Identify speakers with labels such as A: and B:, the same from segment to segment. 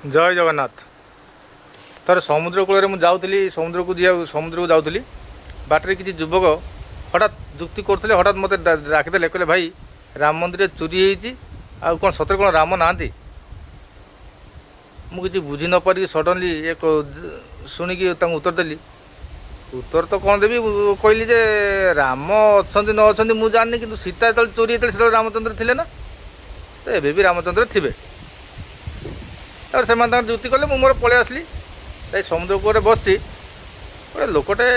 A: ଜୟ ଜଗନ୍ନାଥ। ଥରେ ସମୁଦ୍ର କୂଳରେ ମୁଁ ଯାଉଥିଲି, ସମୁଦ୍ରକୁ ଯିବାକୁ ସମୁଦ୍ରକୁ ଯାଉଥିଲି। ବାଟରେ କିଛି ଯୁବକ ହଠାତ୍ ଯୁକ୍ତି କରୁଥିଲେ। ହଠାତ୍ ମୋତେ ଡାକିଦେଲେ, କହିଲେ, ଭାଇ, ରାମ ମନ୍ଦିରରେ ଚୋରି ହେଇଛି, ଆଉ କ'ଣ ସତରେ କ'ଣ ରାମ ନାହାନ୍ତି? ମୁଁ କିଛି ବୁଝି ନପାରିକି ସଡ଼ନଲି ଏକ ଶୁଣିକି ତାଙ୍କୁ ଉତ୍ତର ଦେଲି। ଉତ୍ତର ତ କ'ଣ ଦେବି, କହିଲି ଯେ ରାମ ଅଛନ୍ତି ନ ଅଛନ୍ତି ମୁଁ ଜାଣିନି, କିନ୍ତୁ ସୀତା ଯେତେବେଳେ ଚୋରି ହେଇଥିଲେ ସେତେବେଳେ ରାମଚନ୍ଦ୍ର ଥିଲେ ନା, ତ ଏବେ ବି ରାମଚନ୍ଦ୍ର ଥିବେ। ତାପରେ ସେମାନେ ତାଙ୍କର ଯୁକ୍ତି କଲେ, ମୁଁ ମୋର ପଳେଇ ଆସିଲି। ଏଇ ସମୁଦ୍ର କୂଳରେ ବସିଛି, ଗୋଟେ ଲୋକଟେ,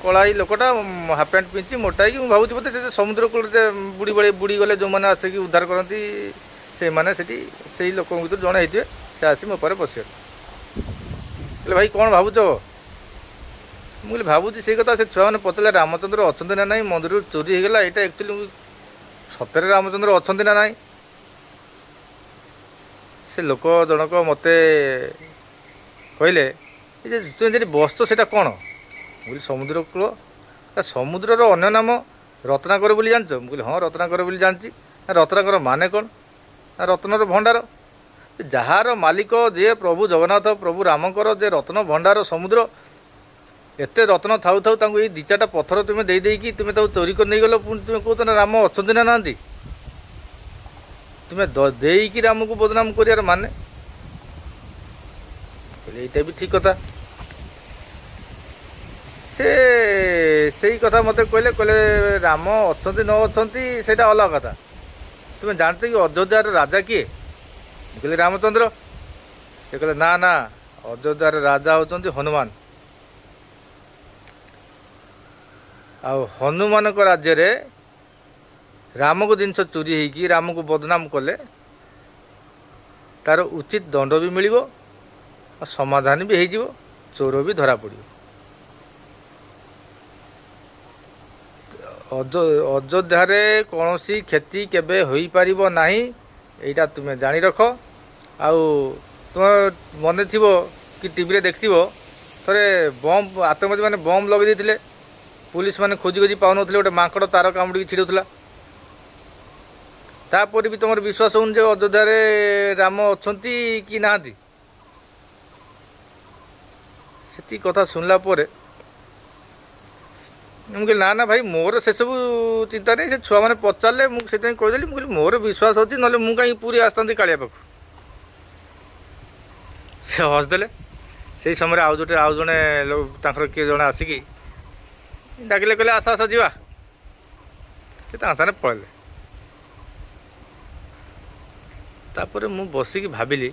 A: କଳା ହେଇ ଲୋକଟା, ହାଫ୍ ପ୍ୟାଣ୍ଟ ପିନ୍ଧିଛି, ମୋଟା ହେଇକି। ମୁଁ ଭାବୁଛି ବୋଧେ ସେ ସମୁଦ୍ର କୂଳରେ ବୁଡ଼ି ବୁଡ଼ି ବୁଡ଼ିଗଲେ ଯେଉଁମାନେ ଆସିକି ଉଦ୍ଧାର କରନ୍ତି, ସେଇମାନେ ସେଠି ସେଇ ଲୋକଙ୍କ ଭିତରୁ ଜଣେ ହେଇଥିବେ। ସେ ଆସି ମୋ ପରେ ବସିଗଲେ। କହିଲେ, ଭାଇ, କ'ଣ ଭାବୁଛ? ମୁଁ କହିଲି, ଭାବୁଛି ସେଇ କଥା। ସେ ଛୁଆମାନେ ପଚାରିଲେ ରାମଚନ୍ଦ୍ର ଅଛନ୍ତି ନା ନାହିଁ, ମନ୍ଦିରରୁ ଚୋରି ହେଇଗଲା, ଏଇଟା ଆକ୍ଚୁଆଲି ସତରେ ରାମଚନ୍ଦ୍ର ଅଛନ୍ତି ନା ନାହିଁ? ସେ ଲୋକ ଜଣକ ମୋତେ କହିଲେ, ଏ ଯେ ତୁମେ ଯେଠି ବସିଛ ସେଇଟା କ'ଣ? ମୁଁ କହିଲି, ସମୁଦ୍ର କୂଳ। ସମୁଦ୍ରର ଅନ୍ୟ ନାମ ରତ୍ନାକର ବୋଲି ଜାଣିଛ? ମୁଁ କହିଲି, ହଁ, ରତ୍ନାକର ବୋଲି ଜାଣିଛି। ନା, ରତ୍ନାକର ମାନେ କ'ଣ? ନା, ରତ୍ନର ଭଣ୍ଡାର। ଯାହାର ମାଲିକ ଯିଏ ପ୍ରଭୁ ଜଗନ୍ନାଥ, ପ୍ରଭୁ ରାମଙ୍କର ଯେ ରତ୍ନ ଭଣ୍ଡାର ସମୁଦ୍ର, ଏତେ ରତ୍ନ ଥାଉ ଥାଉ ତାଙ୍କୁ ଏଇ ଦୁଇ ଚାରିଟା ପଥର ତୁମେ ଦେଇ ଦେଇକି ତୁମେ ତାକୁ ଚୋରି କରି ନେଇଗଲ, ପୁଣି ତୁମେ କହୁଛ ନା ରାମ ଅଛନ୍ତି ନା ନାହାନ୍ତି? ତୁମେ ଦେଇକି ରାମକୁ ବଦନାମ କରିବାର ମାନେ? ଏଇଟା ବି ଠିକ୍ କଥା। ସେ ସେଇ କଥା ମୋତେ କହିଲେ। କହିଲେ, ରାମ ଅଛନ୍ତି ନ ଅଛନ୍ତି ସେଇଟା ଅଲଗା କଥା, ତୁମେ ଜାଣିଛ କି ଅଯୋଧ୍ୟାର ରାଜା କିଏ? ମୁଁ କହିଲି, ରାମଚନ୍ଦ୍ର। ସେ କହିଲେ, ନା ନା, ଅଯୋଧ୍ୟାର ରାଜା ହେଉଛନ୍ତି ହନୁମାନ। ଆଉ ହନୁମାନଙ୍କ ରାଜ୍ୟରେ ରାମକୁ ଜିନିଷ ଚୋରି ହେଇକି ରାମକୁ ବଦନାମ କଲେ ତାର ଉଚିତ ଦଣ୍ଡ ବି ମିଳିବ ଆଉ ସମାଧାନ ବି ହେଇଯିବ, ଚୋର ବି ଧରା ପଡ଼ିବ। ଅଯୋଧ୍ୟାରେ କୌଣସି କ୍ଷତି କେବେ ହୋଇପାରିବ ନାହିଁ, ଏଇଟା ତୁମେ ଜାଣି ରଖ। ଆଉ ତୁମ ମନେ ଥିବ କି ଟିଭିରେ ଦେଖିଥିବ, ଥରେ ବମ୍ ଆତଙ୍କବାଦୀମାନେ ବମ୍ ଲଗାଇ ଦେଇଥିଲେ, ପୋଲିସ ମାନେ ଖୋଜି ଖୋଜି ପାଉନଥିଲେ, ଗୋଟେ ମାଙ୍କଡ଼ ତାର କାମୁଡ଼ିକି ଛିଡ଼ଉଥିଲା। ତାପରେ ବି ତୁମର ବିଶ୍ୱାସ ହେଉନି ଯେ ଅଯୋଧ୍ୟାରେ ରାମ ଅଛନ୍ତି କି ନାହାନ୍ତି? ସେତିକି କଥା ଶୁଣିଲା ପରେ ମୁଁ କହିଲି, ନା ନା ଭାଇ, ମୋର ସେସବୁ ଚିନ୍ତା ନାହିଁ। ସେ ଛୁଆମାନେ ପଚାରିଲେ, ମୁଁ ସେଥିପାଇଁ କହିଦେଲି। ମୁଁ କହିଲି, ମୋର ବିଶ୍ୱାସ ଅଛି, ନହେଲେ ମୁଁ କାହିଁକି ପୁରୀ ଆସିଥାନ୍ତି କାଳିଆ ପାଖକୁ? ସେ ହସିଦେଲେ। ସେଇ ସମୟରେ ଆଉ ଗୋଟେ ଆଉ ଜଣେ ତାଙ୍କର କିଏ ଜଣେ ଆସିକି ଡାକିଲେ, କହିଲେ, ଆସ ଆସ, ଯିବା। ସେ ତାଙ୍କ ସାଙ୍ଗରେ ପଳେଇଲେ। ତାପରେ ମୁଁ ବସିକି ଭାବିଲି